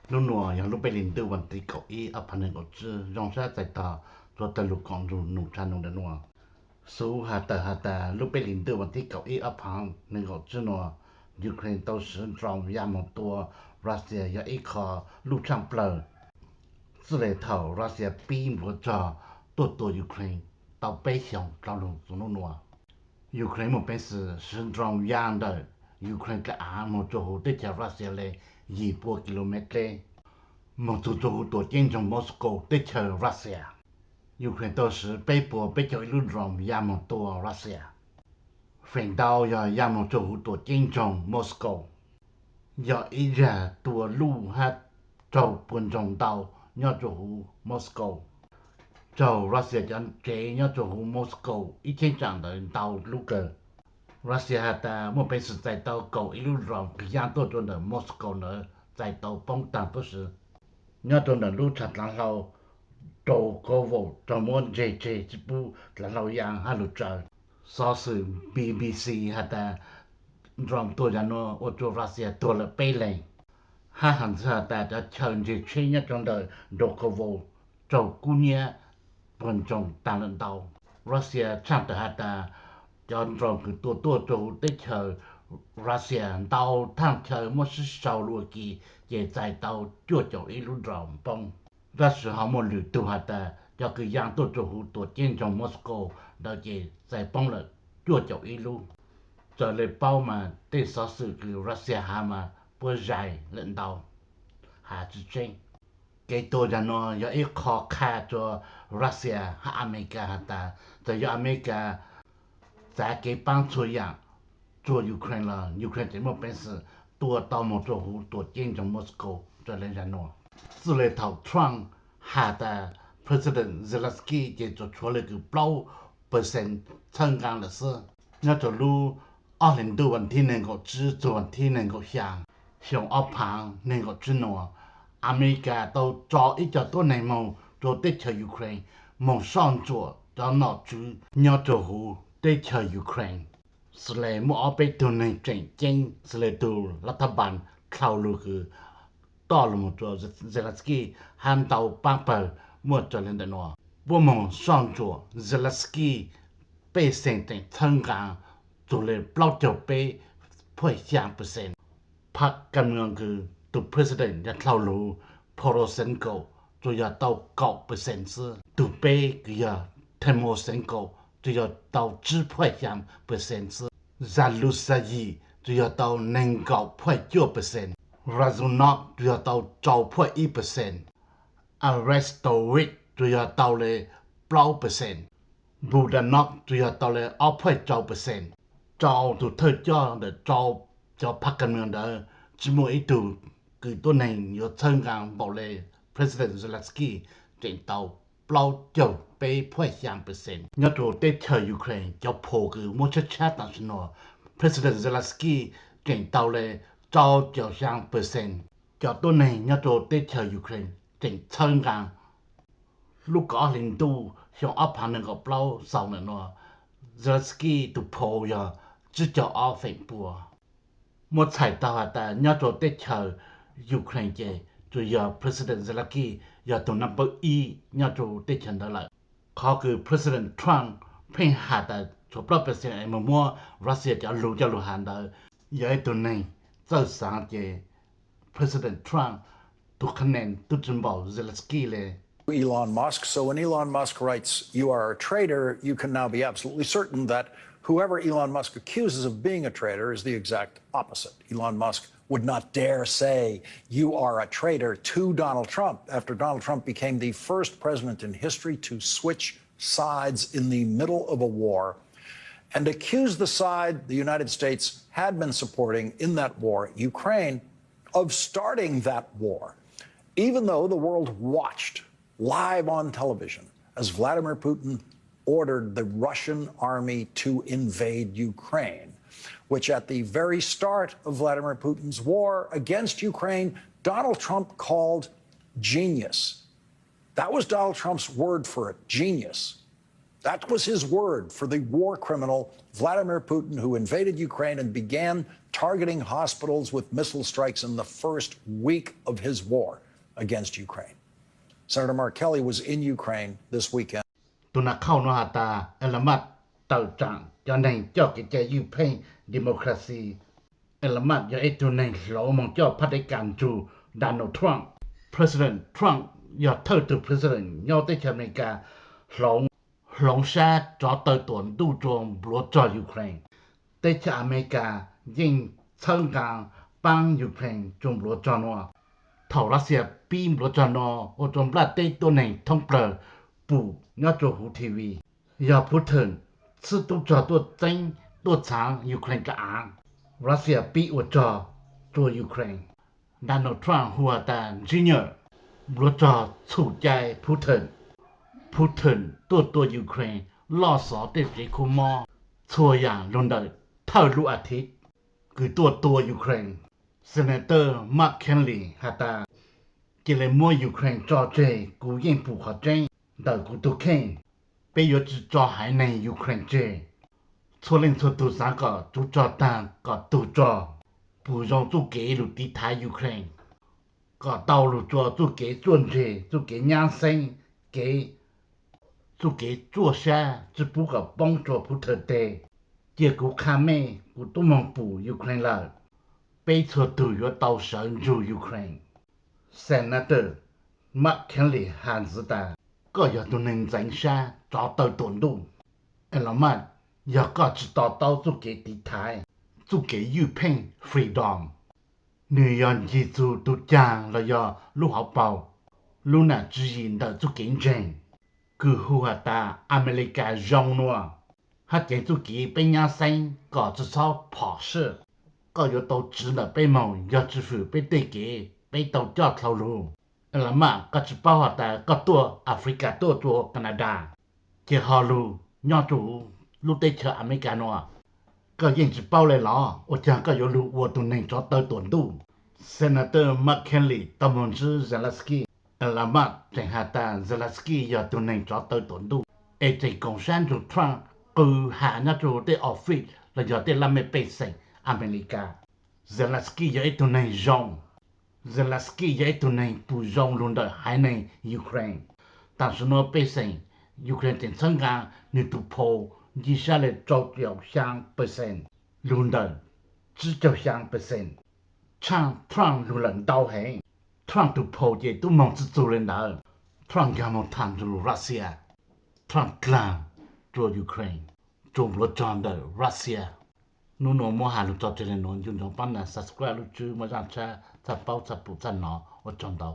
Hnub nuav yog lub peb hlis ntuj vas thib kaum ib ob phav neeg nkaum tsib, zoo sab txais tog txhua tawg lug koom nrug num tshaj num ntawm nuav. Xuv has tawm has tas lub peb hlis ntuj vas thib kaum ib ob phav neeg nkaum tsib nuav, Ukraine tau siv drone ya moog tua Russia yog ib qho luj tshaaj plawg. Txij le thaum Russia pib npluav rog tuaj tua Ukraine tau peb xyoos dlau lug txug nub nuav, Ukraine muaj peev xwm siv drone ya ntawm Ukraine dlej aav moog rua huv teb chaws Russia le yim pua kilomev dleb, moog txug rua huv tuam ceeb nroog Moscow teb chaws Russia. Ukraine tau siv peb puas peb caug ib lub drone ya moog tua Russia. Feem ntau yog ya moog rua huv tuam ceeb nroog Moscow, yog ib zag tua luj hab raug puag ntsoog ntau nyob rua huv Moscow, raug Russia cov tsev nyob rua huv Moscow ib cheeb tsam ntawd ntau lub kawg. Russia has tas muaj peev xwm txais tau kaum ib lub drone kws ya tuaj rua ntawm Moscow ntawd txais tau poob taag tub si nyob rua ntawm lub tshav dlaav hlau Dolgovo raug muab ntseg tseg tsi pub dlaav hlau ya hab lug tsaws. Xov xwm B B C has tas drone tua zag nuav ua rua Russia tuag lawm peb leeg, hab has txug has tas cov chaw ntseg tsheb nyob rua ntawm Dolgovo raug kub hnyiab puag ntsoog taag lawm ntau. Russia tshaaj tawm has tas cov drone kws tua tuaj rua huv teb chaws Russia ntau thaaj chaw muab sib sau lug ua ke ces txais tau cuaj caum ib lub drone poob. Tab sis ho muaj lwm tug has tas cov kws ya tuaj rua huv tuam ceeb nroog Moscow ntawd ces txais poob lawm cuaj caum ib lub. Raws le paub mas tej xov xwm kws Russia has mas puab zais lawm ntau, has tsi tseeb. Kev tua zag nuav yog ib qho qha rua Russia hab Amelikas has tas txawm yog Amelikas txav kev paab txhua yaam rua Ukraine los Ukraine tseem muaj peev xwm tua tau moog rua huv tuam ceeb nroog Moscow raws le zag nuav. Txij le thaum Trump has tas President Zelensky ces tsuas tshuav le kws plaub percent txhawb nqaa lawm xwb. Nyob rua lub ob hlis ntuj vas thib neeg nkaum tsib txug vas thib neeg nkaum xyaa xyoo ob phaav neeg nkaum tsib nuav, Amelikas tau tso ib co tuab neeg moog rua teb chaws Ukraine moog soj ntsuam cov nom tswv nyob rua huv teb chaws Ukraine. Xws le muaj ob peb tug neeg tseem ceeb xws le tug lav thab npas dlhau lug kws toj lug moog rua Zelensky hab ntau paab pawg muaj raws le ntawm nuav. Puab moog soj ntsuam Zelensky pej xeem tseem txhawb nqaa txug le plaub caug peb phuaj xyaa percent. Phab kas moos kws tug president yog dlhau lug Poroshenko tsuas yog tau kaum percent xwb. Tug peb kws yog Tymoshenko tsuas yog tau tsib phuaj xyaa percent xwb. Zaluzhnyi tsuas yog tau neeg nkaum phuaj cuaj percent. Razumov tsuas yog tau rau phuaj ib percent. Arestovych tsuas yog tau le plaub percent. Budanov tsuas yog tau le ob phuaj rau percent. Rau tug thawj coj ntawm rau cov phab kas moos ntawd tsi muaj ib tug kws tuab neeg yuav txhawb nqaa npaum le President Zelensky tseem tau plaub caug peb phuaj xyaa percent. Nyob rua teb chaws Ukraine cov phoom kws muab tshab tshab tam sim nuav, President Zelensky tseem tau le rau caum xyaa percent. Cov tuab neeg nyob rua teb chaws Ukraine tseem txhawb nqaa. Lub kaum ob hlis ntuj xyoo ob phaav nees nkaum plaub xaus ntawm nuav, Zelensky tug phoom yog tsib caug ob feem pua. Muab txhais tau has tas nyob rua teb chaws Ukraine ces tsuas yog President Zelensky yog tug number ib nyob rua teb chaws ntawd lawm. Qhov kws President Trump pheej has tas tshuav plaub percent es moog muab Russia cov lug coj lug has ntawd, yog ib tug neeg txawj xaav ces President Trump tug qhab nees tub tsi npaum Zelensky le. Elon Musk. So when Elon Musk writes, "You are a traitor," you can now be absolutely certain that whoever Elon Musk accuses of being a traitor is the exact opposite. Elon Musk would not dare say, "You are a traitor," to Donald Trump after Donald Trump became the first president in history to switch sides in the middle of a war and accuse the side the United States had been supporting in that war, Ukraine, of starting that war, even though the world watched live on television as Vladimir Putin ordered the Russian army to invade Ukraine, which at the very start of Vladimir Putin's war against Ukraine, Donald Trump called genius. That was Donald Trump's word for it, genius. That was his word for the war criminal Vladimir Putin, who invaded Ukraine and began targeting hospitals with missile strikes in the first week of his war against Ukraine. Senator Mark Kelly was in Ukraine this weekend. Tus nas khauj no has tas Elon Musk tawm tsam cov neeg coj kev cai ywj pheej democracy. Elon Musk yog ib tug neeg hloov moog coj phab deb kas nrug Donald Trump. President Trump yog thawj tug president nyob teb chaws Amelikas hloov, hloov sab tsov taw tuam ntuj rua npluav rog Ukraine. Teb chaws Amelikas yeej txhawb nqaa paab Ukraine rua npluav rog nua. Thaum Russia pib npluav rog nua ua rua nplaj teb tuab neeg thoob plawg pum nyob rua huv T V. Yog Putin txhwb tub rog tuaj txeeb tuaj txhaav Ukraine ka aav. Russia pib ua rog rua Ukraine. Donald Trump hu has tas Junior, npluav rog txhum cai Putin. Putin tuaj tua Ukraine loj xov tej tsev khuab mob, txhua yaam lug ntawm thawj lub as thiv kws tuaj tua Ukraine. Senator Mark Kelly has tas, cia le muab Ukraine tso tseg, kuv yeej pum qhov tseeb ntawm kuv tug kheej. Peb yuav tsi tso haiv neeg Ukraine tseg. Txhua leej txhua tug xaav kom tsuv rog taag kom tug rog, pum zoo txuj kev lug tiv thaiv Ukraine, kom tau lug rua txuj kev tsuaj ntseg, txuj kev nyab xeeb, kev, txuj kev tsuaj sab tsi pub kom poob rua Putin teg. Cia kuv qha mej, kuv tub moog pum Ukraine lawm. Peb txhua tug yuav tau sawv nrug Ukraine. Senator Mark Kelly has ntxiv tas, koj yog tug neeg ntxeev sab tsov taw tuam ntuj. Elon Musk, yog koj tsi to taub txuj kev tiv thaiv, txuj kev ywj pheej freedom, nwg yog ncig txug tug caag los yog lub hauv paug, lub nam tswv yim ntawm txuj kev ntseeg kws hu has tas Amelikas zoo nua, hab ceev txuj kev peb nyab xeeb kom tsi txhob phom sij. Koj yuav tau tsiv ntawm peb moog, yog tsi hwm peb tej kev peb tau coj dlhau lug. Elon Musk, koj tsi paub has tas koj tuaj Africa tuaj rua Canada, ces ho lug nyob rua lub teb chaws Amelikas nua, koj yeej tsi paub le los? Ua caag koj yuav lug ua tug neeg tsov taw tuam ntuj? Senator Mark Kelly tau moog ntsib Zelensky. Elon Musk tseem has tas Zelensky yog tug neeg tsov taw tuam ntuj, es tseem koom sab nrug Trump qw has nyob rua tej office los yog tej laj mej pej xeem Amelikas. Zelensky yog ib tug neeg zoo. Zelensky yog ib tug neeg pum zoo lug ntawm haiv neeg Ukraine. Tam sim no pej xeem Ukraine tseem txhawb nqaa nwg tug phau nce sab le rau caum xyaa percent lug ntawm tsib caug xyaa percent. Tshaaj Trump lug lawm ntau heev. Trump tug phau ces tub moog txwj txug le ntawd. Trump nkaag moog thaam nrug Russia. Trump dlaag rua Ukraine, rua npluav rog ntawm Russia. Nub nua muab has lug tso tseg le nuav, nco ntsoov paab nas subscribe lub tswb muaj zaaj tshab txhaj paub txhaj pum txhaj nov. Ua tsaug ntau.